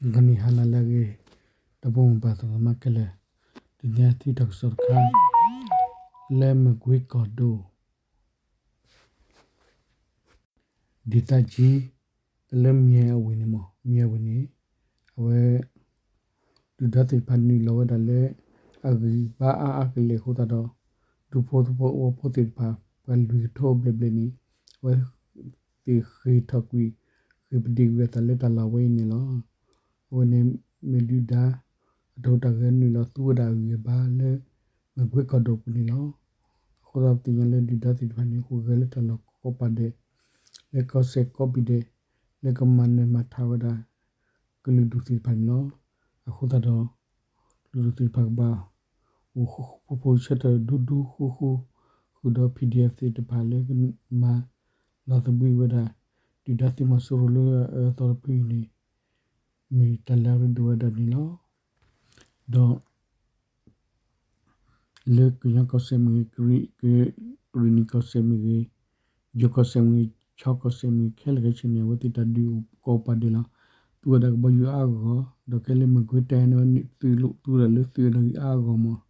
ဂီၤနံၤဟါနၤလၢအဂ့ၤ, ဒီပုၢ်ဝဲၢ်ပှၤသရၣ်သမါခဲလၢာ်, ဒုးသ့ၣ်ညါသုတၢ်ကစီၣ်တခါ လၢမကွ့ကီၢ်ဒိၣ် ဒသကံ တၢ်လၢမၠဲၤအဝ့ၢ်န့ၣ်မး, မၠဲၤအဝ့ၢ်န့ၣ် အဝဲ ဒုၣ်ဒါသ့ၣ်တဖၣ်နုာ်လီၤဝဲဒၣ်လၢ အဂံၢ်ဘါအါအါကလဲာ်အဃိသတးဒီး ဒူဖိသဝီဖိသ့ၣ်တဖၣ် ပှၤလွံၢ်ကထိဘျဲၣ်ဘျဲၣ်န့ၣ် အဝဲသ့ၣ်ဃ့ၢ်ထီၣ်ကွံာ် ဃ့ၢ်ပဒ့ၣ်ကွံာ်အသးလၢတၢ်လီၢ်ဝဲအံၤန့ၣ်လီၤ. အဝဲန့ၣ်မ့ၢ်ဒုၣ်ဒါ အတၢ်ဟူးတၢ်ဂဲၤနုာ်လီၤသူဝဲဒၣ်အဂံၢ်အဘါလၢ မကွ့ကီၢ်ဒိၣ်ပူၤန့ၣ်လီၤ. အဃိသတးပသ့ၣ်ညါလၢဒုၣ်ဒါသ့ၣ်တဖၣ်န့ၣ် ဟူးဂဲၤလၢတၢ်လီၢ်ကိးပၤဒဲး လၢကီၢ်စဲၣ်ကိးဘ့ၣ်ဒဲး လၢကမၤနၢၤမၤထးဝဲဒၣ် ကလုာ်ဒူၣ်သ့ၣ်တဖၣ်န့ၣ်လီၤ. အဃိသတးဒီး ကလုာ်ဒူၣ်သ့ၣ်တဖၣ်ကဘၣ် အိၣ်ဃူဃူဖိးဖိးဆၢထၢၣ်ဒူဒူဃူဃူ ဃုာ်ဒီး PDF သ့ၣ်တဖၣ်လၢကမၤလီၤသဘှံးဝဲဒၣ် ဒုၣ်ဒါသုးမီၤစိရိၤလၢအအၢအသီတဖုအံၤန့ၣ် မ့ၢ်တၢ်လၢအရ့ဒိၣ်ဝဲဒၣ်န့ၣ်လီၤ. ဒီး လၢကညီကီၢ်စဲၣ်မ့ၢ်ဂ့ၤ, ကရ့ၣ်နံၤကီၢ်စဲၣ်မ့ၢ်ဂ့ၤ, ယိၤကီၢ်စဲၣ်မ့ၢ်ဂ့ၤ, ခၠီကီၢ်စဲၣ်မ့ၢ်ဂ့ၤ ခဲလၢာ်ခဲဆ့န့ၣ် အဝဲသ့ၣ်တၢ်ဒုးအိၣ်ကိးပၤဒဲးလီၤ. သူဝဲဒၣ်ကဘီယူၤအါအါဂီၢ်ဂီၢ်, ဒီးခဲလၢာ်မကွ့ကီၢ်ဒိၣ်န့ၣ် သုးလီၢ်သူဝဲဒၣ်လၢသုးအနၣ်ရံၣ်အါအါဂီၢ်ဂီၢ်မး.